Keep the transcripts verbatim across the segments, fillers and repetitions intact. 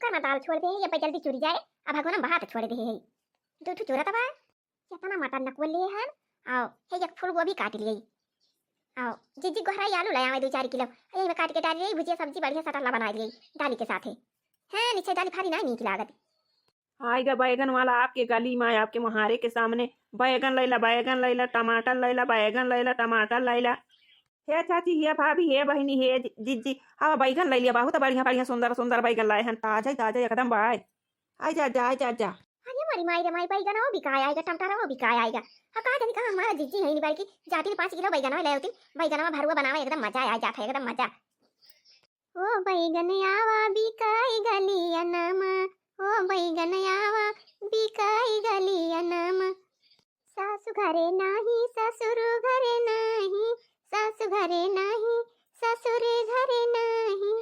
कुकर में दाल छोड़ दे है, ये पे जल्दी चुर जाए। अब भगवान भात छोड़ दे है, दो ठो चुरत बा। केतना मटर नकुल लिए हन। आओ, हे एक फूल गोभी काट लिए। आओ, जीजी गोहरा आलू ले आवे दो चार किलो, यही में काट के डाल लिए, भुजिया सब्जी बढ़िया सटल्ला बना लिए दाली के साथे। हाँ, नीचे दाली फारी ना नीक लागत। आएगा बैगन वाला आपके गली में, आपके मुहारे के सामने, बैगन लैला, बैगन लैला, टमाटर लैला, बैगन लैला, टमाटर लैला। हे चाची, हे भाभी, हे बहिनी, हे जि-, जिज्जी, आवा बैगन लैलिया, बहुत बढ़िया बढ़िया सुंदर सुंदर बैगन लाए हन, ताजा ताजा एकदम बाय। आई जा, जा, आई जा, जा। अरे मोरी माई रे माई, बैगनवा बिकाय आएगा, टमाटरवा बिकाय आएगा। अब कहाँ जानी कहाँ हमारा जिज्जी है नहीं, बल्कि जाती पाँच किलो बैगनवा ले होती, बैगनवा भरुआ बनावे, एकदम मजा आ जाता है, एकदम मजा। ओ बैगन आवा बिकाई गलियनमा, ओ बैगन आवा बिकाई गलियनमा। सासु घरे नाही, ससुर घरे नाही, सासु घरे नाही, ससुर घरे नाही।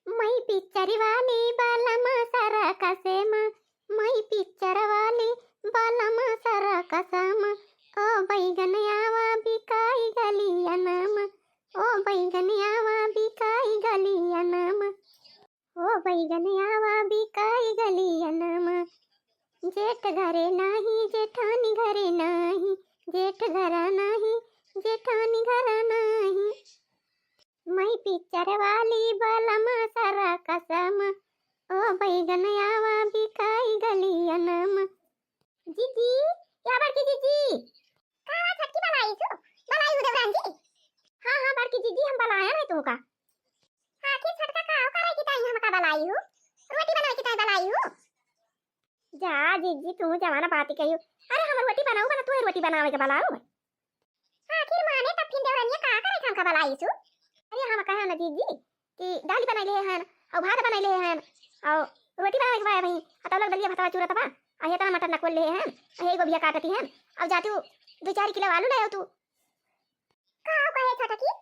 मै पिक्चर वाली बलम सरकस मा, मै पिक्चर वाली बलम सरकस मा। ओ बैगन आवा बिकाई गलियनमा, ओ बैगन आवा बिकाई गलियनमा, ओ बैगन आवा बिकाई गलियनमा। जेठ घरे नाही, जेठानी घरे नाही, जेठ घरा नाही, जेठानी घरा नाही। मै पिक्चर वाली बलम सरकस मा, ओ बैगन आवा बिकाई गलियनमा। जिज्जी, या बड़की जिज्जी। का हुआ छोटकी, बलाइसु? बलाइहु देवरान जी? हाँ, हाँ, बड़की जिज्जी, हम बलायन है तुहका। आखिर छोटका का करे की ताई हमका बलाइहु? रोटी बनावे की ताई बलाइहु? जा जिज्जी, तू जवाना बात कहियो। अरे हम रोटी बनाऊ बना, तू रोटी बनावे के बलाऊ। आखिर माने तब फिर देवरनिया का करे हमका बलाइसु? अरे हम कहे ना जिज्जी कि दाली बनाई ले हन, और भात बनाई ले हन, और रोटी बनावे के बा भाई, आ तब लोग दलिया भतवा चूरत बा, आ ये तना मटर नकुल ले हन, आ ये गोभिया काटती हन, अब जाती हूँ दो चार किलो आलू ले आओ तू। का कहे छोटकी?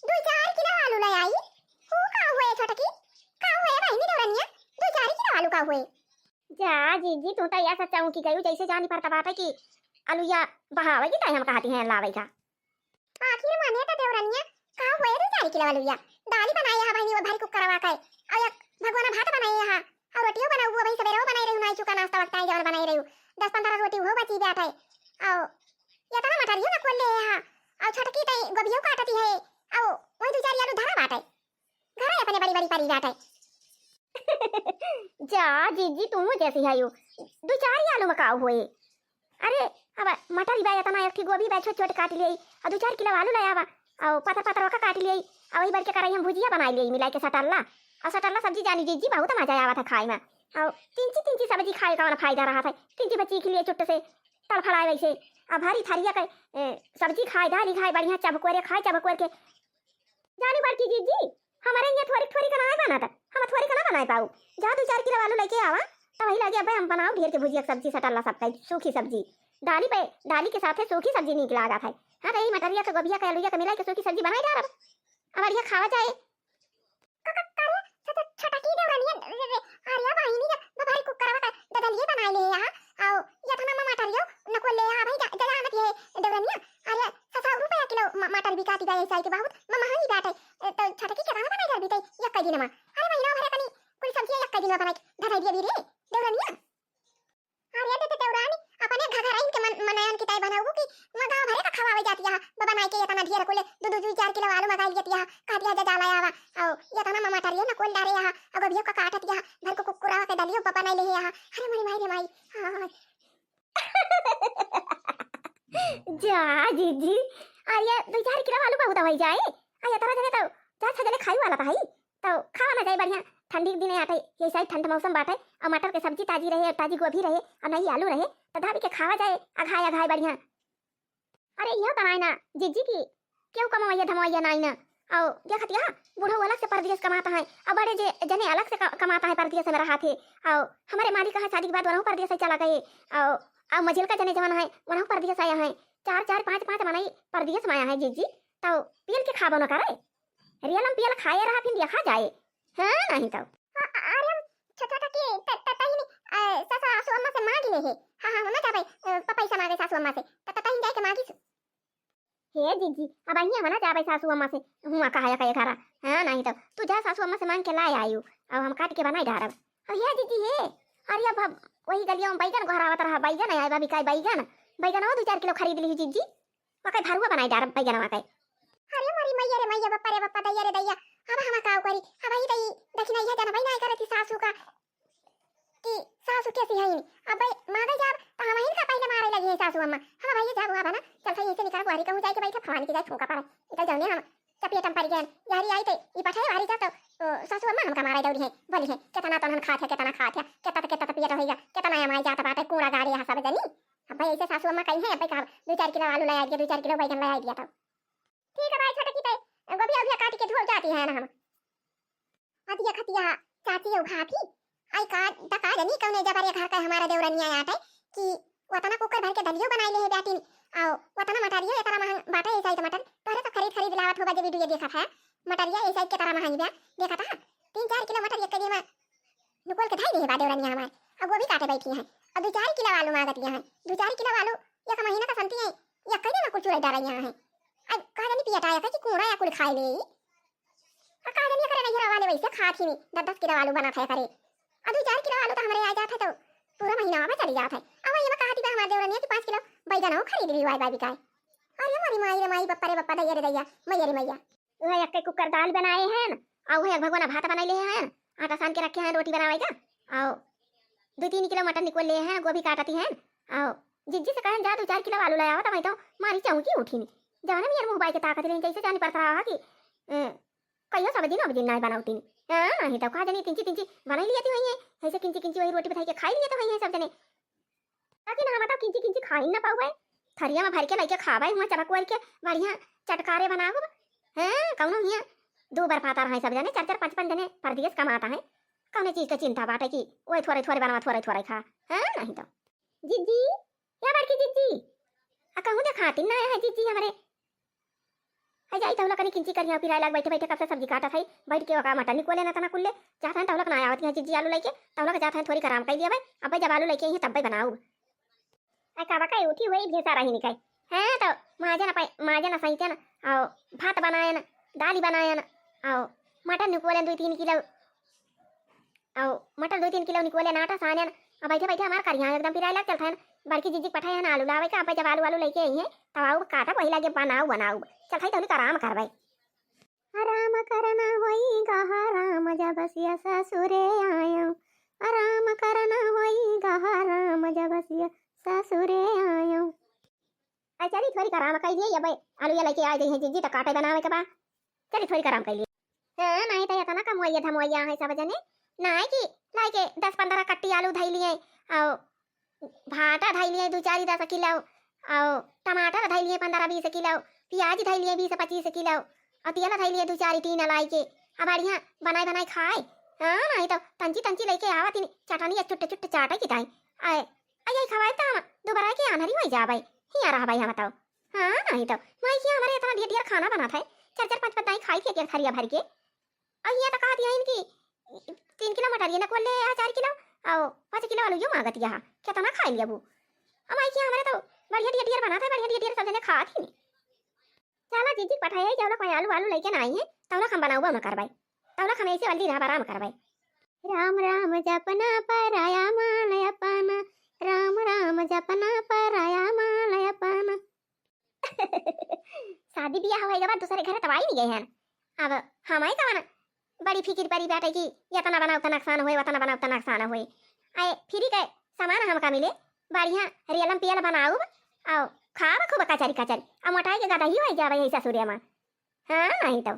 दो चार किलो आलू ले आई? वो का हुए छोटकी? का हुए बहिनी देवरनिया? दो चार किलो आलू का हुए? जा जिज्जी, तू तो ऐसा चौंकी गयू जैसे जानी पड़ता बात है कि अलुया बहावे की ताई हम कहती हैं लावे का। आखिर माने तो देवरनिया, का हुए दो चार किलो अलुया? दाली बनाए हा बहिनी, वो भारी कुकरवा का है। और एक भगवाना भात बनाए हा, और रोटियो बनाऊ, वो भाई सवेरे वो बनाई रही, नाई चुका नाश्ता वक्त आई जवन बनाई रही, दस पन्द्रह रोटी वो बची बैठे। और ये तना मटरियो ना खोल ले हा, और छोटकी ताई गोभियो काटती है, और वही दो चार आलू धरा बाटे। घरे अपने बड़ी बड़ी परी बाटे। जा जिज्जी, तू जैसी है यू, दो चार ही आलू में का हुए? अरे अब मटर ही बा इतना, एक ठी गोभी बा छोट छोट काट लिए, और दो चार किलो आलू ले आवा, और पतर पतर ओका काट लिए, और वही बड़ के कराई हम भुजिया बनाई लिए मिलाई के सटल्ला, और सटल्ला सब्जी जानी जिज्जी बहुत मजा आवा था खाए में, और तिंची तिंची सब्जी खाए का फायदा रहा था, तिंची बच्ची के लिए चुट्ट से तड़फड़ाए वैसे, अब भारी थारिया के ए, सब्जी खाए, दाली खाए, बढ़िया चबकोरे खाए, चबकोर के जानी बड़की जिज्जी, हमारे यहाँ थोड़ी थोड़ी कनाए बनाता, हम थोड़ी कना बनाए पाऊ। जा दो चार किलो आलू लेके आवा, तब वही लगे अबे हम बनाओ ढेर के भुजिया के सब्जी सटल्ला सब कई सूखी सब्जी। दाली पे, दाली के साथे सूखी सब्जी नीक लागत है। हाँ, तो यही मटरिया के गोभिया के अलुइया के मिलाई के सूखी सब्जी बनाए डालब। अब बढ़िया खावा जाए। का, का, का रे? छ-, छ-, छोटकी देवरनिया, रे, रे, अरे बहिनी, जब भारी कुकरवा का ददलिए बनाए ले यहाँ, आओ, ये था ना मटरियो, नको ले आ भाई, जा, जा, जा, मत ये देवरनिया, अरे, सौ, सौ रुपया किलो म-, मटर बिकाती बा, ऐसा है कि बहुत म-, महंगी बात है। ए, तो छोटकी के दाना बनाए डाल बीते, एक दिन में। अरे, महीना भरे तनी, कुल सब्जी एक दिन में बनाए, धराई दिया भी रे, देवरनिया। अरे दे, दे, देवरानी, अपने घघराइन के मन-, मनयन की ताई बनाऊ कि वहाँ गाँव भरे का खवावे जाती है। बाबा नाई के ये तना ढेर कुले दो, दो, दो, चार किलो आलू मंगाई लेती है। कहती है, "जा, जा, ला आवा।" आओ, ये तना मटरियो ना कोल डारे यहाँ। अगो भियो का काटत यहाँ। भर को कुकुरा के दलियो बाबा नाई ले यहाँ। अरे मोरी माई रे माई। हाँ। जा, जिज्जी। अरे, दो चार किलो आलू बहुत हो जाए। आ, ये तरह जने तो चार छह जने खाई वाला भाई। तो खावा ना जाए बढ़िया, ठंडी के दिने आटे, ये साइड ठंड मौसम बाटे, और मटर के सब्जी ताजी रहे, और ताजी गोभी रहे, और नई आलू रहे, तो धाबी के खावा जाए अघाय अघाय बढ़िया। अरे यो तनाई ना जिज्जी की, क्यों कमवैया धमवैया नाई ना, और देखत यहाँ बूढ़ो अलग से परदेस कमाता है, और बड़े जे जने अलग से क-, कमाता है परदेस में रहा थे, और हमारे मालिक कहाँ शादी के बाद वनहु परदेस चला गए, और, और मझिलका जने जवन है वनहु परदेस आया है, चार चार पाँच पाँच मनई परदेस में आया है जिज्जी, तो पियल के खाबो न करे। रियल में पियल खाए रहा, फिर देखा जाए। हाँ, नहीं तो। अ-, अ-, अरे, हम छ-, छोटा की त-, त-, तहिनी, अ, सासु, सासु अम्मा से मांग ले हे। हाँ, हाँ, हम ना जाबे, अ, प-, पैसा मांगे सासु अम्मा से। त-, त-, तहिन जाए के मांगी सु। हे जिज्जी, अब अहियाँ मना जाबै सासू अम्मा से, हुआँ कहा या कहे घरा। हाँ, नाहीं तउ तू जा सासू अम्मा से माँग के लाए आयु, अब हम काटि के बनाइ डारब। अब हे जिज्जी हे, अरे अब हम वही गलिया में बैगन गोहरावत रहा, बैगन आए बा बिकाई बैगन, बैगन वो दुइ चार किलो खरीद लिही जिज्जी, वकै भरुआ बनाइ डारब बैगन वकै। अरे मोरी मैया रे मैया, बप्पा रे बप्पा, दैया रे दैया, अब हम काउ करी? अब ही तई दखिनैया जनबै नाहीं करत ही सासू का कि सासू कैसी है इनी। अब भाई माँगै जाब त हमहिन का पहिले मारै लगिहैं सासू अम्मा। हम भैया जाब हुआ बना, चल सही ऐसे निकल बुआरी कहूँ जाए के बैठा, भवानी की जाए फूँका पड़े। इधर जौने हम चपेटम परि गएन, यारी आई ते ई पठाए वारी जा तो, ओ, सासू अम्मा हमका मारै दौड़िहैं, बोलिहैं, "केतना तोहन खात है, केतना खात है, केतना त, केतना त पियत होइगा, केतना अमाई जात बाटे, कूड़ा गाड़ी यहाँ सब जनी।" अब भाई ऐसे सासू अम्मा कहिहैं, अब भाई का दुइ चार किलो आलू लै आइ दिया, दुइ चार किलो बैगन लै आइ दिया तो। ठीक है भाई, छोटकी तै गोभी ओभिया काटि के धो जाती है ना हम। अदिया खतिया चाची अउ भाभी, आई का, द का जनी कौने जबरे घर का हमारा देवरनिया आटे कि वतना कुकर भर के दलियो बनाइ लेहे बेटिन, अउ वतना मटरियो एतरा महंग बाटे, ऐसा ही तो मटर तोहरे तो खरीद खरीद लावत होगा, जे वीडियो देखत है, मटरिया ऐसा ही केतरा महंग बा, देखत है, तीन चार किलो मटर एक दिन में निकोल के धई देहे बा देवरनिया हमार, अब गोभी काटे बैठी हैं, अब दुइ चार किलो आलू माँगतिया हैं, दुइ चार किलो आलू एक महीना का संती है, एक दिन में कुल चुराई डारा यहाँ है, अब का जनी पियटा है कि कूड़ा या कुल खाए ले। आ का जनी एकरे नैहरा वाले वैसे खात ही नहीं, दस दस किलो आलू बनात है करे। आ दुइ चार किलो आलू तो हमरे आ जात है तो पूरा महीना में चली जात है। अब ये कहा थी हमारे देवरनिया कि पाँच किलो बैगन हो खरीद ली हुआ है भाभी का। अरे मोरी माई रे माई, बप्पा रे बप्पा, दैया रे दैया, मैया रे मैया। वह एक कुकर दाल बनाए हैं, और वह एक भगोना भात बनाए ले हैं, आटा सान के रखे हैं रोटी बनावे का, और दुइ तीन किलो मटर निकोल ले हैं, गोभी काटती हैं, और जिज्जी से कहन जा दुइ चार किलो आलू ले आवा, तो भाई तो मारी चौंकी उठी नहीं। जाने में यार मुँह बाई के ताकत रही, जैसे जानी पड़त रहा कि, ए, कहियो सब दिन, अब दिन नाहीं बनावती। हाँ, नाहीं तो का जनी तिंची तिंची बनाई लियती हुई है, ऐसे किंची किंची वही रोटी बिठाई के खाई लियती हुई है सब जने। ताकि ना हम तो किंची किंची खाई ना पाउबे, थरिया में भर के लइके खाबे, हुआँ चबक वरिके बढ़िया चटकारे बनाउब। हाँ, कौनो हियाँ दो बार पाता रहे सब जने, चार चार पाँच पाँच जने परदेस कमाता है, कौने चीज के चिंता बाटे कि वही थोड़े थोड़े बनवा, थोड़े थोड़े खा। हाँ, नाहीं तो। जिज्जी, या बड़की जिज्जी, आ कहूँ देखाती ना है जिज्जी हमरे। है जाई तहुला कनी किंची करिया पिराए लाग, बैठे बैठे कब से सब्जी काटत है, बैठ के ओका मटर निकोले ना तना कुल्ले। जात हैं तहुला ना आवत हैं जिज्जी आलू लइके, तहुला जात हैं थोड़ी आराम कइ दिया भाई, अब जब आलू लइके आई हैं तब भाई बनाऊ। आई काबा का उठी हुई भैंसा रही निकाई। हाँ तो माजन पाए, माजन सैतन, आओ भात बनायन, दाली बनायन, आओ मटर निकोले दुइ तीन किलो, अउ मटर दुइ तीन किलो निकोले, आटा सानेन। अब बैठे बैठे हमार करिया एकदम पिराए लाग चलत है। बड़की जिज्जी पठाए हैं आलू लावे का, अब जब आलू आलू लइके आई हैं तब आऊ काटब, वही लागे बनाऊ बनाऊ। चलत है तौली आराम करबै। आराम करना होई गहा राम जब सिया ससुरे आयो। आराम करना होई गहा राम जब सिया ससुरे आयो। आ चली थोड़ी आराम कइ लिए, अब आलू या लइके आ गई हैं जिज्जी, तो काटे बनावे के बा। चली थोड़ी आराम कइ लिए। हाँ, नाहीं तो इतना कमवैया धमवैया है सब जने। नाहीं कि लाइके दस पन्द्रह कट्टी आलू धइ लिए, अउ भाटा धइ लिए दुइ चार दस किलो, अउ टमाटर धइ लिए पन्द्रह बीस किलो, प्याज धइ लिए बीस पच्चीस किलो, अउ तेल धइ लिए दुइ चार टीन लाइके। अब बढ़िया बनाए बनाए खाए। हाँ, नाहीं तो तंची तंची लइके आवत ही चटनी या चुट्टे चुट्टे चाटे की ताई। आए, अइयै खवाई त हम दुबारा के आन्हरी होइ जाबै, हियाँ रहबै हम तौ। हाँ, नाहीं तौ, माई के हमरे इतना ढेर ढेर खाना बनात है, चार चार पाँच पाँच दाई खाई थी एक एक थरिया भर के। अउ हियाँ तो कहत हैं इनकी तीन किलो मटरिया नकुल ले आ, चार किलो, अउ पाँच किलो आलू यो मांगत यहाँ, कितना खाई लेबू? अब माई के हमरे तो बढ़िया ढेर ढेर बनात है, बढ़िया ढेर ढेर सब जने खात ही नहीं। चला जिज्जी पठाए है, जब तक आलू आलू लइके ना आई है, तब तक हम बनाउबो न करबै, तब तक हम ऐसे वाली राम राम करबै। राम राम जपना पराया माल अपना, राम राम जपना पराया माल अपना। शादी बियाह होए के बाद दूसरे घरे तब आई नहीं गए हैं। अब हम आई कवन बड़ी फिकिर परी बाटे कि इतना बनाउब त नुकसान होए, उतना बनाउब त नुकसान होए। आए फ्री के सामान हमका मिले, बढ़िया रियलम पियल बनाउब, अउ खाब खूब कचरी कचरी, अउ मोटाई के गदही होइ जाबे यही ससुरे में। हाँ, नाहीं तौ।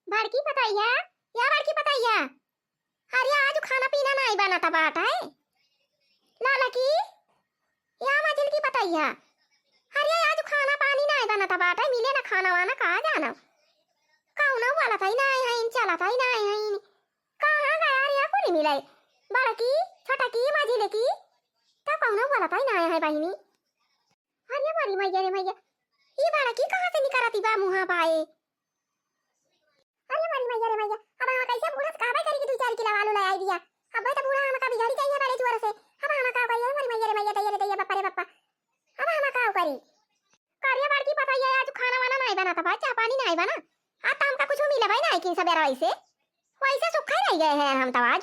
बड़की पतैया, या बड़की पतैया, अरे आज खाना पीना नाहीं बनत बाटे। लालकी, या मझिलकी पतैया, अरे आज खाना पानी नाहीं बनत बाटे, मिले ना खाना वाना, कहाँ जाना? कौनो बोलत है नाहीं है, चलत है नाहीं है, कहाँ गया रे कुल मिले? बड़की, छोटकी, मझिलकी, तो कौनो बोलत है नाहीं है बहिनी। अरे मोरी मैया रे मैया, ई बड़की कहाँ से निकरती बा मुँहा बाए? अरे मोरी मैया रे मैया, अब हम कैसे बूढ़ा से कहबे करी कि दुइ चार किलो आलू ले आई दिया? अब तो बूढ़ा हमका बिगड़ी जाइए बड़े जोर से। अब हम का करिए मोरी मैया रे मैया, दैया रे दैया, बप्पा रे बप्पा। अब हम का करी? करिए बड़की पता वैसे, वैसे सुखै रहि गए हैं हम तौ आज।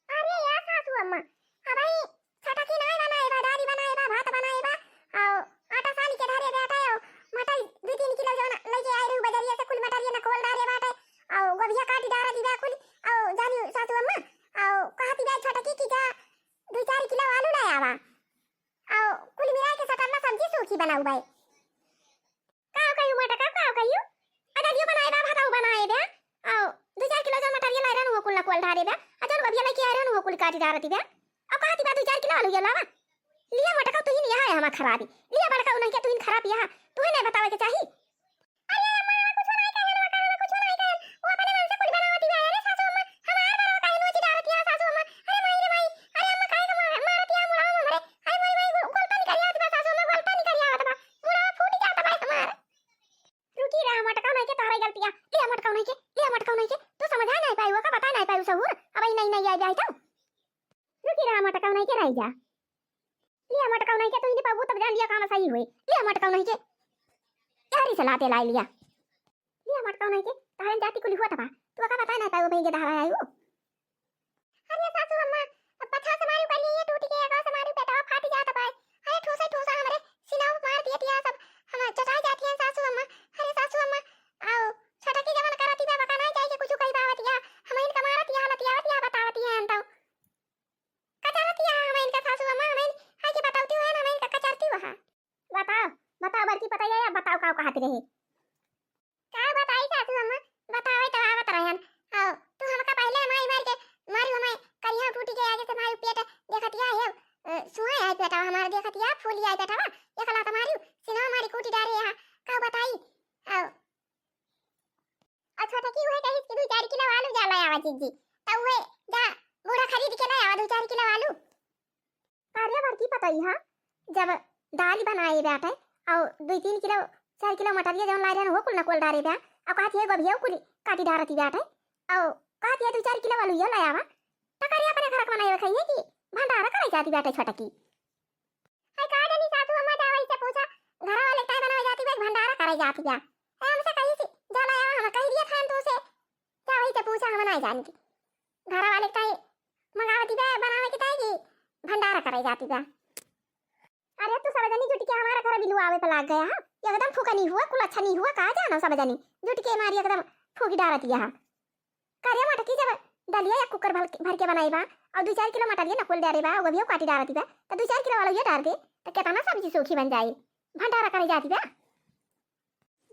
अरे या सासू अम्मा, अबहीं छटकी नाहीं बनाए बा, दाली बनाए बा, भात बनाए बा, अउ आटा सानी के धरे बाटै, अउ मटर दुइ तीन किलो जौन लइके आए रहू बजरिया से, कुल मटरिया नकोल डारे बाटै, अउ गोभिया काटी डारति बा कुल, अउ जानी सासू अम्मा, अउ कहति बा छटकी कि जा दुइ चार किलो आलू लै आवा, अउ कुल मिलाइ के सटरला सब्जी सूखी बनाउबै। काव कहियो मोटका, काव कहियो? अददियो बनाए बा, भातउ बनाए बा। अउ दुइ चार किलो जौन मटरिया लाए रहन, उहो कुल नकोल डारे बा। अउ जौन गोभिया लइके आए रहन, उहो कुल काटी डारति बा। अउ कहति बा, दुइ चार किलो आलू या लावा। लिया मोटका, तुहिन यहा है हमार खराबी। लिया बड़का उनहिके, तुहिन खराब यहा। तुहे नाहीं बतावै के चाही। अरे अम्मा, कुछ नाहीं कहन, कुछ नाहीं कहन। उ अपने मन से कुल बनावति बा। अरे सासू अम्मा, हमार बड़वा काहे नोची डारति है, सासू अम्मा। अरे माई रे माई। अरे अम्मा, काहे के मार-, मारति है मुड़वा हमरे। अरे माई, माई, गो-, गोलता निकरि आवत बा, सासू अम्मा, गोलता निकरि आवत बा। मुड़वा फूटि जात बा हमार। रुकी रहा, मोटका उनहिके तोहरे गलतिया। लिया मोटका उनहिके, लिया मोटका उनहिके। तू समझाइ नाहीं पायू, ओका बताइ नाहीं पायू सहूर। अबहीं नई नई आइ जाए तौ। रुकी रहा, मोटका उनहिके रहि जा। लिया मोटका उनहिके, तू इन्हीं पाबू तब जान लिया काम सही हुए। लिया मोटका उनहिके। यारी से लाते लाइ लिया। लिया मोटका उनहिके, तोहरे जाति कुली हुआ तबा। तू ओका बताइ नाहीं पायू, अबहीं के दहरा आयू। अरे सासू अम्मा, अब पछा से मारी करिए, ये टूटि के, आगा से मारी पेटवा फाटि जात बा। अरे ठूसा ठूसा हमरे सीना में मार दिए दिया सब, हम चटाइ जाती हैं सासू अम्मा। अरे सासू अम्मा, अउ छटकी जवन करति बा, बका नाहीं जाइके कुछ कहि पावति है, हमहिन का मारति है, लतियावति है, बतावति है हम तौ। कचरति है हमहिन का सासू अम्मा, हमहिन है कि बतावति है, हमहिन का कचरति वहा। बताओ, बताओ बड़की पतोहिया, बताओ काव कहति रहे। का बताई सासू अम्मा, बतावै तौ आवत रहन। अउ तू हमका पहिले माई मार के, मारू हमें करिहा टूटि के आगे से मारू पेट देखतिया है, अ, सुहाय आइ पेटवा हमार देखतिया, फूलि आइ पेटवा, एक लात मारू, सिनवा मारी कूटि डारे हा, का बताई। अउ, अउ छोटकी उहे कहिस कि दुइ चार किलो आलू जा लै आवा जिज्जी, तौ उहे जा बूढ़ा खरीद के लै आवा दुइ चार किलो आलू। अरे बड़की पतोहिया, जब दाल बनाए बाटै अउ दुइ तीन किलो, चार किलो मटरिया जौन लाए रहन, उहो कुल नकोल डारे बा। अउ कहत है गोभिया कुल काटी डारति बाटै। अउ कहत है दुइ चार किलो आलू यो लै आवा। त करे अपने घर क बनाए खइहे कि भंडारा करे जाति बाटै छोटकी। है का जानी सासू अम्मा जावै से पूछा, घर वाले ताई बनाए जाति बा, भंडारा करे जाति बा। है हमसे कहिस जा लै आवा, हम कहि दिया था तू से। जावै से पूछा, हम नाहीं जानी। घर वाले ताई मंगावति बा बनावे के ताई कि भंडारा करे जाति बा। अरे तू सब जनी जुटि के हमार घर बिलुआवै पे लाग गया है। एकदम फुकनी हुआ, कुलच्छनी हुआ, का जानो सब जनी जुटि के मारी एकदम फूकि डारति है। करे मोटकी जब दलिया या कुकर भर के, भर के बनाई बा अउ दुइ चार किलो मटरिया नकोल डारे बा, गोभियो काटी डारति बा, त दुइ चार किलो आलू ये डार दे, त केतना सब्जी सूखी बन जाई। भंडारा करे जाति बा।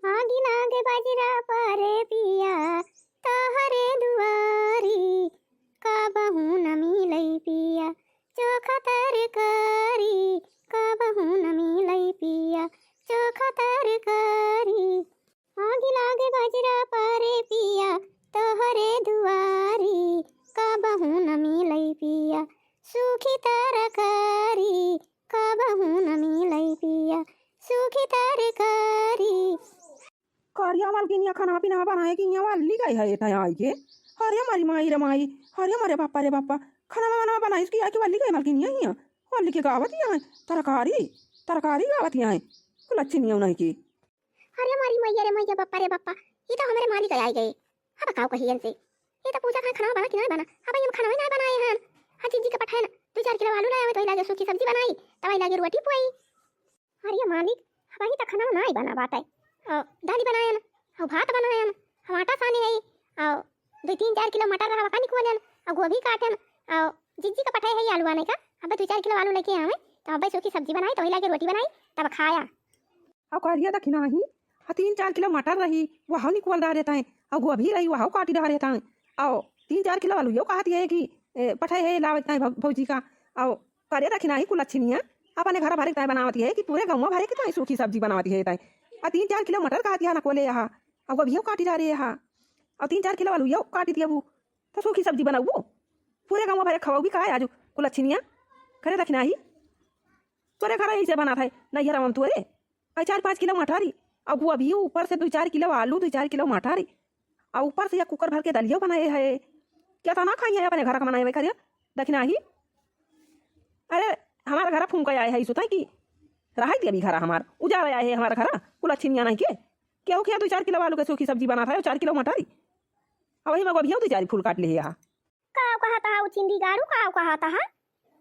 आगी लागे बजरा परे पिया, तोहरे दुआरी, कबहू न मिलै पिया, चोखा तरकारी, कबहू न मिलै पिया, चोखा तरकारी। आगी लागे बजरा परे पिया, तोहरे दुआरी, कबहू न मिलै पिया, सूखी तरकारी, कबहू न मिलै पिया, सूखी तरकारी। करिया मलकिनिया खाना पीना बनाए कि यहाँ वाली गई है, एटा आई के। अरे मारी माई रे माई, अरे मारे बापा रे बापा, खाना वाना बनाइस कि आके वाली गई मलकिनिया हियाँ। वाली के गावत यहाँ है, तरकारी, तरकारी गावत यहाँ है। कुलच्छनिया उन्हीं की। अरे मारी मैया रे मैया, बापा रे बापा, ई तो हमरे मालिक आइ गए। अब काव कही इनसे? ई तो पूछत हैं खाना बना कि नाहीं बना। अब हम खाना ही नाहीं बनाए हैं। हाँ, जिज्जी का पठाए ना, दुइ चार किलो आलू लाए, तो लागे सूखी सब्जी बनाई, तब लागे रोटी पुआई। अरे मालिक, अब ही तो खाना नाहीं बना बाटै। अ, दाली बनाए ना, अ, भात बनाए ना, हम आटा साने है, अ, दुइ तीन चार किलो मटर रहा, वका निकुआ लेन, अ, गोभी काटेन, अ, जिज्जी का पठाए है आलू आने का। अब दुइ चार किलो आलू लइके आवे, तो अब सूखी सब्जी बनाई, तो वही लागे रोटी बनाई, तब खाया। अउ करिया देखी नाही, अउ तीन चार किलो मटर रही, वहउ निकुअल डारे ताई, अउ गोभी रही, वहउ काटी डारे ताई, अउ तीन चार किलो आलू यो कहत है कि, ए, पठाए है लावे ताई भौ-, भौजी का, अउ करिया देखी नाही कुलच्छनिया, अपने घर भरे के ताई बनावत है कि पूरे गौवा भरे के ताई सूखी सब्जी बनावत है ताई, अउ तीन चार किलो मटर कहत है नकोले यहाँ, अउ गोभियो काटी डारे यहाँ, अउ तीन चार किलो आलू यो काटी दिया वो, तो सूखी सब्जी बनाऊ वो, पूरे गौवा भरे खवाऊ भी खाए आजू कुलच्छनिया, करिया देखी नाही, तोरे घर ऐसे बनात है, नैहरा में तोरे, अउ चार पाँच किलो मटारी, अउ वो अभी ऊपर से दुइ चार किलो आलू, दुइ चार किलो मटारी, अउ ऊपर से या कुकर भर के दलियो बनाए है। केतना खाइए अपने घर का बनाए हुए करिया, देखी नाही। अरे, हमार घर फूंक आए है, सुताई की रहाई दिया भी घर हमार, उजाड़ आए है हमार घर, कुलच्छनिया नाही के। केहू के दुइ चार किलो आलू के सूखी सब्जी बनात है, चार किलो मटारी, अब वही में गोभियो दू चार फूल काट लिया। का कहत हा उ छिंदी गाड़ू, का कहत हा?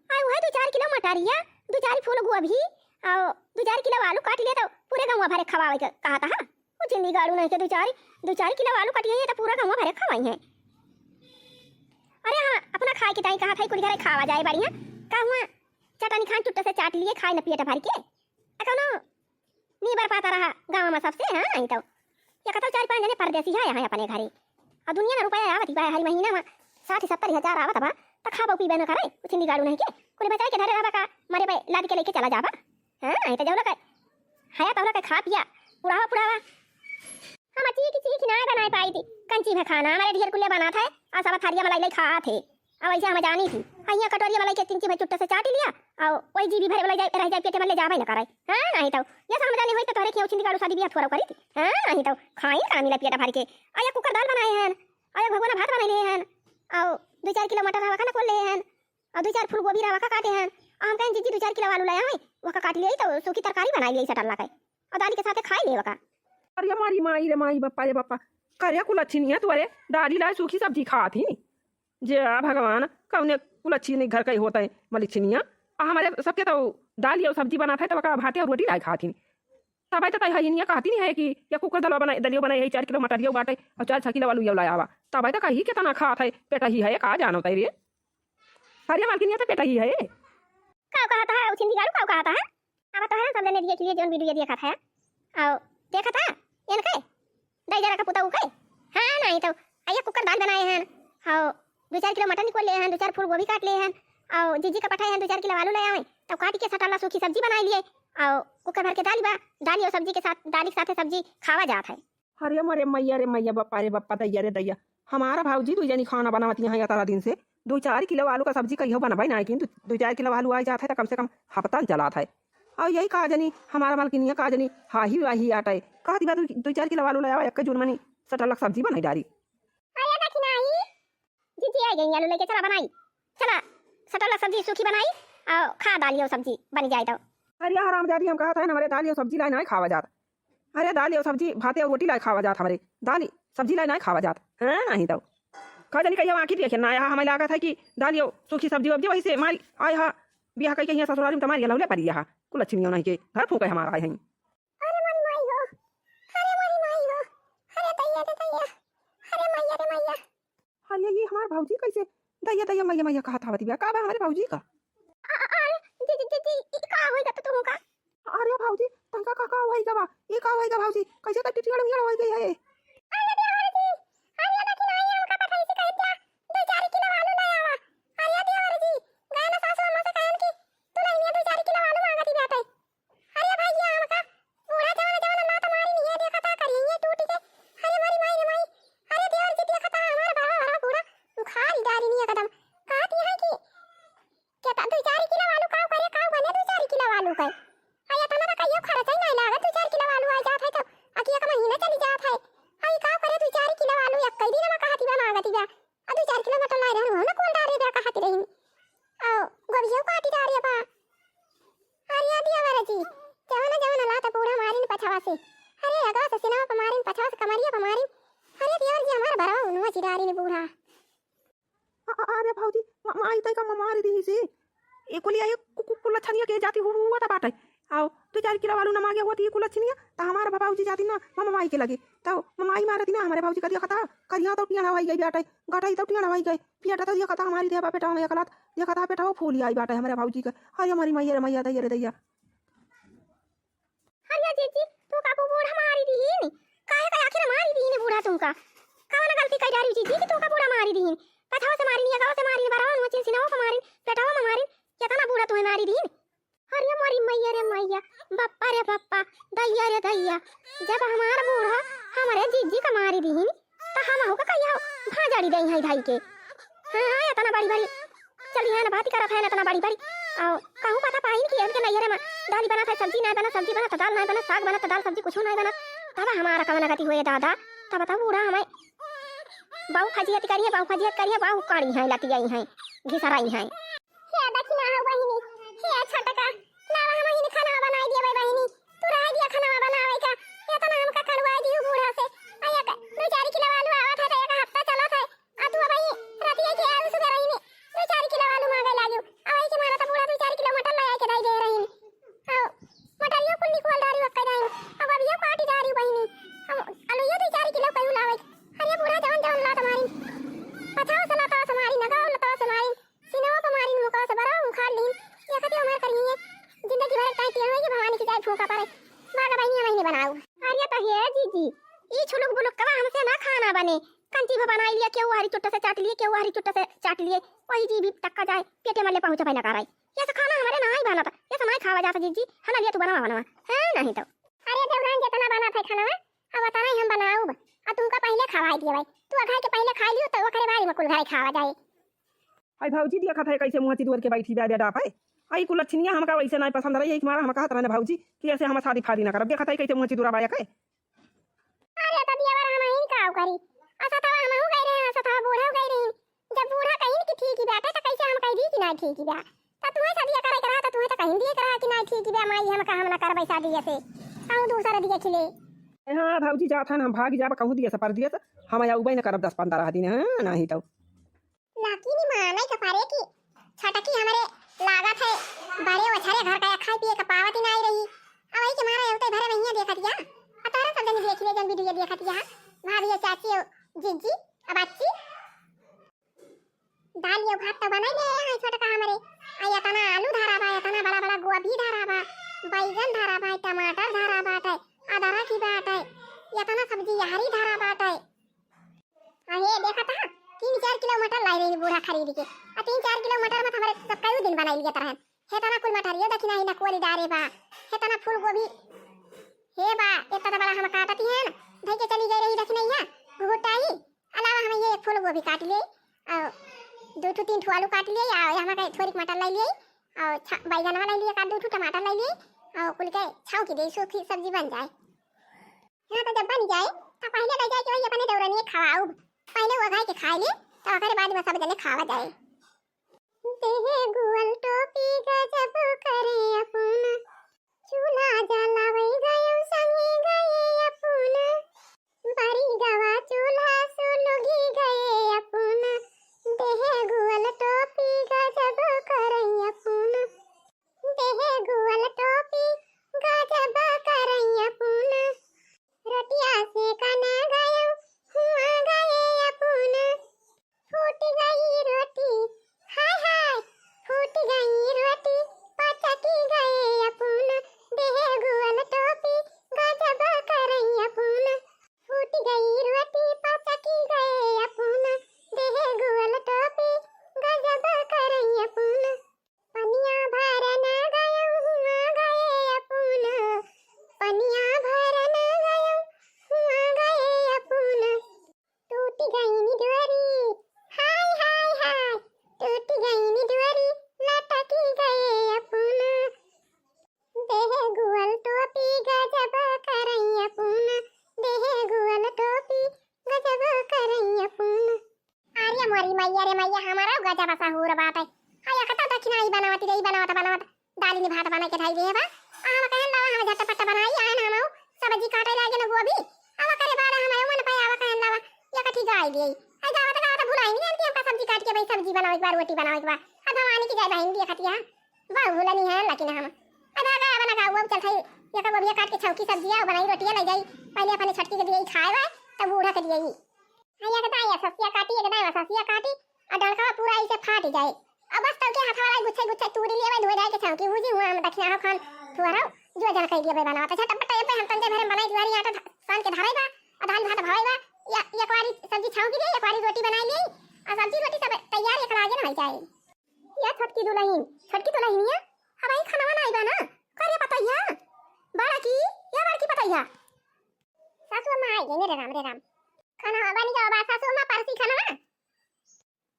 आ उहे दू चार किलो मटरिया, दू चार फूल गोभी, अउ दू चार किलो आलू काट लिया तो पूरे गौवा भरे खवावे के कहत हा। उ छिंदी गाड़ू नहीं के दू चार, दू चार किलो आलू काट लिया तो पूरा गौवा भरे खवाई है। अरे हाँ, अपना खाए के ताई कहत है, कुल घरे खावा जाए बढ़िया। का हुआ, चटनी खान चुट्टे से चाट लिए, खाए न पेट भर के। आ कौनो नीबर पाता रहा गाँव में सबसे, हाँ, नहीं तो। या कतौ चार पाँच जने परदेसी है यहाँ अपने घरे। और दुनिया ना रुपया आवत ही बा, हर महीना में साठ सत्तर हजार आवत बा, त खाबो पीबे न करे, कुछ निगाड़ू नहीं के। कुल बचाई के धरे रहबा का, मरे पे लाद के लेके चला जाबा। हाँ, नहीं तो जौला का हया तौला के खा पिया, पुड़ावा पुड़ावा। हम चीख चीख ना बनाए पाई थी, कंची में खाना हमारे ढेर कुल्ले बनात है, और सब थारिया मलाई लाई खात है। अब ऐसे हम जानी थी, हियाँ कटोरिया में लइके चिंची भर चुट्टा से चाटी लिया, और वही जीभी भरे वाला जाए, रह जाए पेटे में ले जावे न करे। हाँ, नहीं तो, ये सब हम जानी होई तो तोहरे खियाऊ छिंदी गाड़ू शादी बियाह थोड़ा करी थी। हाँ, नहीं तो, खाई का मिला पेट भर के। आ, या कुकर दाल बनाए हैं, आ, या भगवाना भात बनाए लिए हैं, और दो चार किलो मटर रवा का ना खोल लिए हैं, और दो चार फूल गोभी रवा का काटे हैं। आ, हम कहें, "जीजी, दो चार किलो आलू लाया है, वो का काट लिए तो सूखी तरकारी बनाए लिए सटल लगे, और दाली के साथे खाए ले वका।" अरे मारी माई रे माई, बप्पा रे बप्पा, करे कुलच्छिनिया तोरे डाली लाए सूखी सब्जी खात ही। जे आ भगवान, कौने कुलच्छिनी घर के होत है मलिच्छिनिया। आ हमरे सबके तो दाल और सब्जी बनात है, तो ओका भाते और रोटी लाए खात ही। तबै तो तै हइनिया कहती नहीं है कि या कुकर दलवा बनाए, दलियो बनाए है, चार किलो मटरियो बाटे और चार छः किलो आलू यो लाया आवा। तबै तो कही कितना खात है, पेट ही है, का जानो तै रे। अरे मालकिनिया तो पेट ही है। का कहत है, उछिंदी गाड़ू का कहत है? अब तोहरा सब जने दिए के लिए जौन वीडियो देखत है, और देखत है, इनके, दाई जरा का पुता उके, हाँ, नहीं तो, आ, एक कुकर दाल बनाए हैं, और दो चार किलो मटन निकोल ले हैं, दो चार फूल गोभी काट ले हैं, और जीजी का पठाए हैं, दो चार किलो आलू ले आवे, तो काट के सटाला सूखी सब्जी बनाए लिए, और कुकर भर के दाल बा, दाल और सब्जी के साथ, दाल के साथे सब्जी खावा जात है। अरे मोरे मैया रे मैया, बप्पा रे बप्पा, दैया रे दैया, हमारा भौजी दुई जनी खाना बनावत यहाँ या तारा दिन से, दो चार किलो आलू का सब्जी कहियो बनबे ना, लेकिन दो, दो चार किलो आलू आ जात है तो कम से कम हफ्ता चलात है। और यही का जनी हमारा मलकिनिया का जनी हाही वाही आटे, कहती बा, "दो, दो चार किलो आलू ले आवा, एक जून मनी सटलक सब्जी बनाई डारी।" अरे दखिनाई, जीजी आ गई आलू लेके, चला बनाई, चला सटलक सब्जी सूखी बनाई, और खा दाल यो सब्जी बन जाए तो। अरे हरामजादी, हम कहत है ना, हमरे दाल यो सब्जी लाए ना खावा जात। अरे दाल और सब्जी, भाते और रोटी लाए खावा जात हमरे। दाल, सब्जी लाए नाहीं खावा जात। हाँ, नाहीं तो। का जानी कहिया आँखी देखे ना आया, हमें लागत है कि दाल और सूखी सब्जी वब्जी वही से मारी आए हा। बियाह कई के हियाँ ससुराल में तमारी लौले परी हा। कुलच्छिनियो नाहीं के घर फूँके हमारा आए हैं। अरे मोरी माई हो, अरे मोरी माई हो, अरे दैया रे दैया, अरे मैया रे मैया। अरे ये हमार भौजी कैसे दैया दैया मैया मैया कहत आवत बिया? का बा हमरे भौजी का? अ-, अ-, अरे जी, जी, जी, जी, ई का होई गा तो तुहू का? अरे भौजी, तनका का, का होई गा बा? ई का होई गा भौजी? कैसे तक टिटियाड़ मियाड़ होई गई है? अरे देवर जी, अरे देखी ना, ये हमका पठाई से कह दिया, दो चार किलो आलू ले आवा। अरे देवर जी, गए ना सासू अम्मा से कहन कि दुल्हनिया दो चार किलो आलू मांगती बाटे। अरे भैया, हमका बूढ़ा जवन जवन लात मारी नहीं है, देखा था करिए टूट के। अरे मोरी माई रे माई, अरे देवर जी देखा था हमार बड़ा बड़ा बूढ़ा उखाड़ डाली नहीं एकदम। कहती है कि केता दो चार किलो आलू काव करे, काव बने दो चार किलो आलू का? आ ये तो हमारा कहियो खर्चा ही नहीं लागत, दो चार किलो आलू आ जात है तो अकिया का महीना चली जात है। आई काव करे दो चार किलो आलू एक कई दिन में कहती बा मांगती बा। आ दो चार किलो मटर लाए रहन, हम ना कोल डारे बा कहती रही। आ गोभियो काटी डारे बा। अरे देवर जी, जवन जवन लात बूढ़ा मारिन पछवा से। अरे अगवा से सिनवा पे मारिन, पछवा से कमरिया पे मारिन। अरे देवर जी हमार बरवा उनवा चिडारिन बूढ़ा। अ-, अ-, अरे भौजी, म-, माई तै का म-, मारी दीही से। ए कुलिया ए कु-, कु-, कुलच्छनिया के जाती हु-, हुआ त बाटे। आओ, दो चार किलो आलू न मांगे होती कुलच्छनिया, त हमार भौजी जाती ना, म-, म-, माई के लगे। त म-, माई मारती ना, हमरे भौजी का दिया कथा, करिया तो टियाड़ा होई गई बाटे, गटाई तो टियाड़ा होई गई, पियाटा तो दिया कथा हमारी देवा पेटावा में एकलात, दिया कथा पेटावा फूली आई बाटे हमरे भौजी का। अरे हमारी मैया रे मैया, दैया रे दैया। अरे जीजी, तू का बूढ़ा मारी दीहिन? काहे का आखिर मारी दीहिन बूढ़ा तुमका? कवन गलती कई डारी जीजी कि तू का बूढ़ा मारी दीहिन? पछवा से मारिन, अगवा से मारिन, बरवा में चिन सिनवा पे मारिन, पेटवा में मारिन, केतना बूढ़ा तुम्हें मारी दीहिन? अरे मोरी मैया रे मैया, बप्पा रे बप्पा, दैया रे दैया, जब हमार बूढ़ा हमरे जीजी का मारी दीहिन, त हमहू का कहिया भाजड़ी दई है धाई के। हाँ, हाँ, इतना बड़ी बड़ी चल यहाँ ना बात करत है ना इतना बड़ी बड़ी। आओ, कहूँ पता पाइन कि इनके नैहरे में दाल बनत है, सब्जी ना बनत, सब्जी बनत, दाल ना बनत, साग बनत, दाल सब्जी कुछ ना बनत। तब हमारा कवन गति हुए दादा, तब तब बूढ़ा हमें बाऊ फजियत करिए, बाऊ फजियत करिए, बाऊ काढ़ी हैं, लतियाई हैं, घिसराई हैं। हे दखिना हो बहिनी, हे छोटका, लावा हम बहिनी खाना बनाई दिए बहिनी। तू रह दिया खाना बनावे का, इतना हमका कड़वाई दियो बूढ़ा से। आ एक दो चार किलो आलू आवत है तो एक हफ्ता चलत है, खाई लिया, केहू हरी चुट्टा से चाट लिए, केहू हरी चुट्टा से चाट लिए, वही जीभी तक का जाए, पेटे मले पहुँचा पाई ना कराई। ये सब खाना हमारे नाहीं बनत, ये सब नाहीं खावा जात जीजी, है ना, लिया तू बनावा, बनावा, है नहीं तो। अरे देवरान, जितना बनत है खाना, अब उतना ही हम बनाउब, आ तुमका पहले खवाई दिए भाई, तू अघाई के पहले खाई लियो, तो ओकरे बाद में कुल घरे खावा जाए। आई भौजी देखत है कैसे मुँह चिदुर के बैठी बा बेडा पे। आई कुल लक्षणिया हमका वैसे नाहीं पसंद रही, एक मारा हम कहत रहने भौजी कि ऐसे हम शादी फादी ना करब। देखत है कैसे मुँह चिदुरा बाया के। अरे तो दियावर हम ही का करी, असा तो हम हूँ गई रहे, असा तो बूढ़ा गई रही। जब बूढ़ा कहीं कि ठीक ही बाटे तो कैसे हम कह दी कि नाहीं ठीक ही बा। तो तुम्हें शादी करे के रहा तो तुम्हें तो कहीं दिए के रहा कि नाहीं ठीक ही बा, माई हम का हम ना करबै शादी ऐसे, कहूँ दूसरा दिए खिले। हाँ भौजी जात हन, हम भाग जाब कहूँ दिए से परदेस, हम आउबै न करब दस पन्द्रह दिन, हाँ नाहीं तो। लाकी नी मानै के परे कि छोटकी हमरे लागत है बड़े ओछरे घर का खाए पिए के पावत ही नाहीं रही। अब वही के मारा एवते भरे महीने देखत या, आ तोहरा सब जनी देख ले जन वीडियो देखत या, भाभी, चाची, जिज्जी, अब बच्ची। दाल या भात तो बनाई ले है छोटका हमरे, आ इतना आलू धरा बा, इतना बड़ा बड़ा गोभी धरा बा, बैगन धरा बा, टमाटर धरा बाटे, अदरक ही बाटे, इतना सब्जी यहरी धरा बाटे। आ ये देखा था, तीन चार किलो मटर लाई रही बूढ़ा खरीद के। आ तीन चार किलो मटर में तो हमरे सब कई दिन बनाई लिया तरह। हे तना कुल मटर ये दखिना ही ना कोली डारे बा। हे तना फूल गोभी। हे बा, इतना तो बड़ा हम काटती है ना। धई के चली गई रही दखिना यहाँ। घुघुटाई। अलावा हम ये एक फूल गोभी काट लिए। और दो ठो तीन ठो आलू काट लिए। और यहाँ के थोड़ी मटर लाई लिए। और छा-, बैगनवा लाई लिए, का दो ठो टमाटर लाई लिए। और कुल के छौंकी दे, सूखी सब्जी बन जाए। हाँ, तो जब बन जाए, तो पहले ले जाए के वही अपने देवरनिए खवाउब। पहले वो खाए के खाए ले, तो ओकरे बाद में सब जने खावा जाए। देहे गुअल टोपी गजब करे अपुन, चूल्हा जलावे गयो संगे गए अपुन। बरी गवा चूल्हा सुलुगी गए अपुन, देहे गुअल टोपी गजब करे अपुन। देहे गुअल टोपी गजब करैया पून। रोटिया सेकन गयो, हुआ गए अपुन। फूट गई रोटी, हाय हाय, फूट गई रोटी, पचकी गए अपुन। देहे गुअल टोपी गजब करैया पून। फूट गई रोटी, पचकी गए अपुन। देहे गुअल टोपी गजब करैया पून। पनिया भरन गयो, हुआ गए अपुन। पनिया भरन गयो, हुआ गए अपुन। टूट गई नी डोरी, हाय, हाय, हाय। टूट गई नी डोरी, लटकी गए अपुन। देहे गुअल टोपी गजब करैया पून। देहे गुअल टोपी गजब करैया पून। अरे मोरी मैया रे मैया, हमारा गजब सहूर बाटे। हाय, अकता दखिना ई बनावत रे, ई बनावत, बनावत दालिनी भात बनाई के धई दिहे बा। आ हम कहन लावा, हम झटपट बनाई, आयन हम सब्जी काटे लागे न गोभी। अब करे बाद हम मन पे आवा कहन लावा, ये कथी गाय दिए। आ गावत गावत भुलाई नहीं जानती हमका सब्जी काट के भाई सब्जी बनावे के बा, रोटी बनावे के बा। आ भवानी की जय बहन दिए खतिया। बा भूलनी है लेकिन हम। अब आ गया बना गाऊ, अब चल थाई, ये का गोभिया काट के छौकी सब्जिया बनाई, रोटिया ले जाई। पहले अपने छोटकी के दिए खाए बा, तब बूढ़ा के दिए। हाँ, एक दाई अससिया काटी, एक दाई अससिया काटी, आ डंडकवा पूरा ऐसे फाट जाए। अब बस तब के हथवा लाई गुच्छे गुच्छे तूरी लेवे, धोए धाए के छौंकी भूजी हुआ हम दखिना हो खान थुअरौ, जो जन कह दिए बे बनावा। तो झटपट ये पे हम तंजे भरे में बनाई दुआरी आटा ध-, सान के धराई बा, आ दाल भात भवाई बा, या, एक बारी सब्जी छौंकी दे, एक बारी रोटी बनाई ले, आ सब्जी रोटी सब तैयार एक लागे न हो जाए। या छोटकी दुलहिन, छोटकी दुलहिनिया, अब आई खाना बनाई बा ना, करे पतैया, बड़ा की, या बड़की पतैया। सासू अम्मा आई गई, रे राम, रे राम। खाना बन गया बा, सासू अम्मा परसी खाना ना।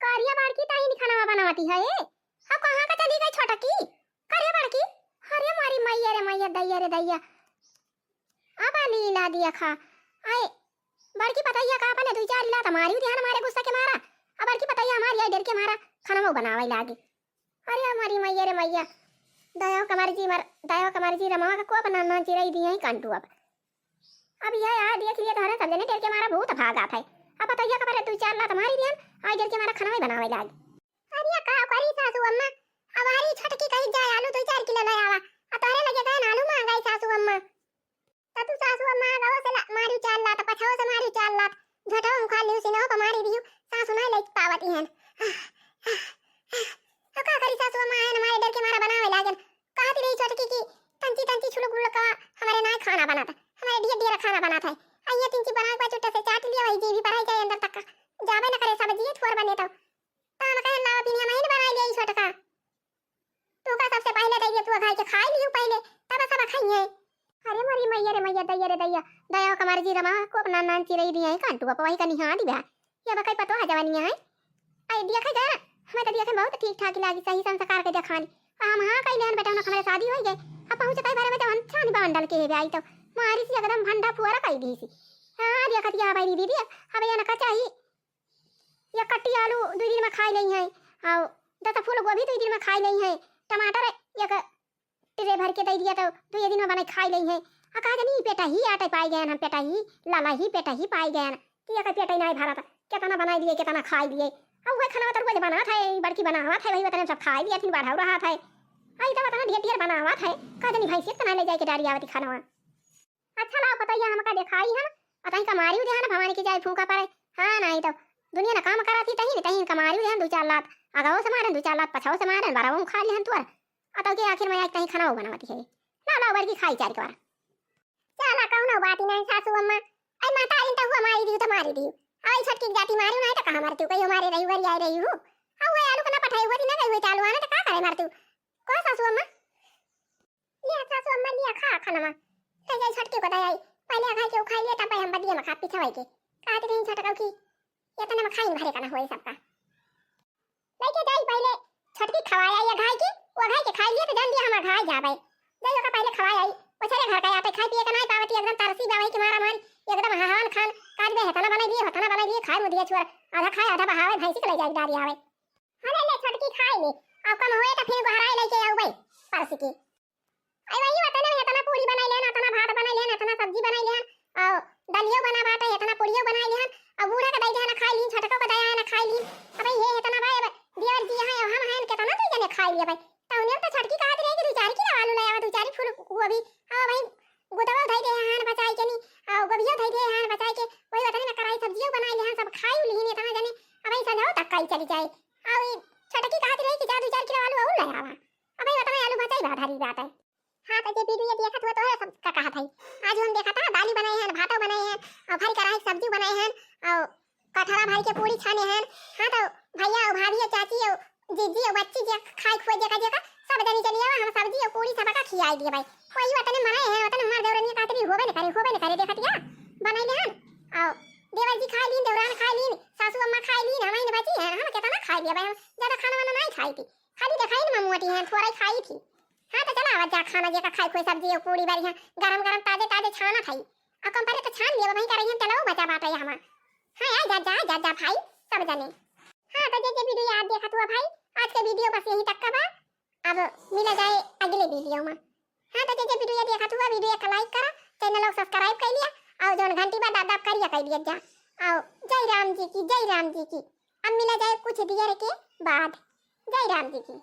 करिया बड़की ताई नी खाना बनावती है, ए? अब कहाँ का चली गई छोटकी? करिया बड़की, अरे मारी मैया रे मैया, दैया रे दैया। अब लीला दिया खा। आए, बड़की पतैया का अपने दुई चार लात मारी दिहन हमारे गुस्सा के मारा। अब बड़की पतैया हमारी आई डर के मारा, खाना वो बनावे लागी। अरे हमारी मैया रे मैया, दया कमर जी मर, दया कमर जी रमावा का को अपना ना चिरई दिया ही कांटू अब। अब यह आ देख लिया तोहरे सब जने डर के मारा भूत भाग आत है। अब पतैया का परे दुई चार लात मारी दिहन, आई डर के मारा खाना ही बनावे लागी। अरे का करी सासू अम्मा, हमारी छोटकी कही जाए आलू दुई चार किलो ले आवा, आ तोहरे लगे गए आलू मांगाई सासू अम्मा। ततु सासु अम्मा गवा से ला-, मारी चार लात, पछाओ से मारी चार लात। झटवा मुखा लियो, सिनहो पर मारी दियो, सासु ना लइक पावती हन। तो का करी सासु अम्मा आयन हमारे डर के मारा बनावे लागन। कहती रही छोटकी की तंची तंची छुलुक बुलुक का हमारे ना खाना बनाता, हमारे ढेर ढेर खाना बनाता है। आ ये तंची बना के चुट्टा से चाट लिया, वही जीभी भराई जाए अंदर तक का। जाबे न करे सब्जिए थोर बने तो। तो हम कहेन लावा बिनिया महीन बनाई ले छोटका। तू का सबसे पहिले दे दे, तू घाई के खाई लियो पहिले, तब सब खाइए। अरे मोरी मैया रे मैया, दैया रे दैया, दया कमार जी रमा को अपना नान चिरई दिया है कांटू, अब वही का निहा दिबा। ये बकई पतो है जवानी है। आई दिया खा जा, हमें तो दिया खा बहुत ठीक ठाक लागी, सही संस्कार के देखानी। आ हम हाँ कई लेन बेटा, उनक हमारे शादी होई गए। अब पहुँच कई बारे में जवन छानी बांडल के है आई तो मारी सी एकदम भंडा फुआरा कई दी सी। हाँ दिया खा दिया भाई दीदी, अब ये ना का चाहिए। या कट्टी आलू दुई दिन में खाई लेई है, और दस फूल गोभी दुई दिन में खाई लेई है, टमाटर एक ट्रे भर के दे दिया तो दुई दिन में बनाई खाई लेई है। आ कहा जानी पेटा ही आटे पाई गए हम, पेटा ही लाला ही पेटा ही पाई गए कि एक पेटा ही नहीं भरा था, कितना बनाई लिए कितना खाई लिए। अब वही खाना तो रोज बनात है, बड़की बनावत है, वही उतने सब खाई लिए, फिर बढ़ाऊ रहा था। आई तो उतना ढेर ढेर बनावत है, कहा जानी भैंसी इतना ले जाए के डारी आवती खाना। अच्छा लाओ पतैया हमका देखाई हम, अतही कमारी उदेहन भवानी की जाए फूका पड़े। हाँ नहीं तो दुनिया न काम करा थी तही तही कमारी उदेहन दो चार लात, अगो से मारन दो चार लात, पछाओ से मारन, बराबर खा लिहन तुअर। अतौ के आखिर में आज तही खाना बनावती है। लाओ लाओ बड़की खाई चार के बार। चला कौनो बात नहीं सासू अम्मा, आई माता आई तो हुआ मारी दियो तो मारी दियो। आई छोटकी जाति मारी नहीं तो कहाँ मारती हूँ, कहीं हमारे रही हुआ आई रही हूँ। अब वो आलू को ना पठाई हुआ थी ना गई हुई आलू आने तो का करे मारती हूँ। को सासू अम्मा? लिया सासू अम्मा, लिया खा खाना। ले जाई छोटकी को दे आई। पहले अघाई के उखाई लिया, तब हम बदिया में खा पीछे वही के। कहती रही छोटका की, ये तो नमक खाई भरे का ना होई सबका। लेके जाई पहले छोटकी खवाई आई अघाई की, वो अघाई के खाई लिया तो जान दिया हम अघाई जाबे। जाई ओका पहले खवाई आई। वो चले घर का आटे खाई पिए का नहीं पावती, एकदम तरसी बा वही के मारा मारी, एकदम हहान खान, काज बे हेतना बनाई लिए, होतना बनाई लिए, खाए मुदिया छुअर, आधा खाए आधा बहावे, भैंसी के ले जाई डारी आवे। हाँ, ले, ले, छोटकी खाई ले। अब कम होए तो फिर गोहराए लेके आऊ बे, परस के। आई वही वतने में इतना पूरी बनाई लेन, इतना भात बनाई लेन, इतना सब्जी बनाई लेन, और दलियो बना बाटे, इतना पूरियो बनाई लेन, और बूढ़ा के दई देहन खाई लीन, छोटको के दया है ना खाई लीन। अब ये इतना भाई, अब देवर जी हैं, हम हैं, कितना दू जने खाई लिए भाई। तो उन्हें तो छोटकी कहत रहे कि दू चार किलो आलू ले आवा, दू चार फूल गोभी, और भाई गुदवा धई दे हैं बचाई के नहीं, और गोभियो धई दे हैं बचाई के, वही वतने में कराई सब्जियो बनाई लेन, सब खाई लीन इतना जने, अब भाई संझाओ तक खाई चली जाए। अउर ई छोटकी कहत रही कि जा दू चार किलो आलू अउर ले आवा। अब भाई उतना आलू बचाई बा धरी बात है। हाँ, तो जे वीडियो देखत हुआ तो है सब का कहत है। आज हम देखा था दाली बनाए हैं, भातो बनाए हैं, और भरी कराही सब्जी बनाए हैं, और कटहरा भरी के पूरी छाने हैं। हाँ, तो भैया और भाभी और चाची और जीजी और बच्ची जे खाए खुए जेका जेका सब जनी चली आवा, हम सब्जी और पूरी सबका खियाई दिए भाई। कोई वतने मनाए हैं, वतने हमार देवरनिया कहत रही होबे न करे, होबे न करे, देखत या बनाई ले हैं। और देवर जी खाए लीन, देवरान खाए लीन, सासू अम्मा खाए लीन, हम ही बची हैं, हम कितना खाए लिया भाई, हम ज्यादा खाना वाना नहीं खाई थी, खाली देखाई न मोटी हैं, थोड़ा ही खाई थी। हाँ, तो चला आवा जा खाना जेका खाए कोई सब्जी और पूरी बारी हैं, गरम गरम ताजे ताजे छाना था। अब कम पहले तो छान लिया भाई, कर रही हैं, चलो बचा बात है हमार। हाँ यार, जा जा जा जा भाई, सब जने। हाँ, तो जे जे वीडियो याद देखा तू भाई, आज के वीडियो बस यहीं तक का बा। अब मिला जाए अगले वीडियो में। हाँ, तो जे जे वीडियो देखा तू वीडियो का लाइक करा, चैनल को सब्सक्राइब कर लिया, और जौन घंटी बा दाब दाब करिया कर लिया जा। और जय राम जी की, जय राम जी की। अब मिला जाए कुछ देर के बाद। जय राम जी की।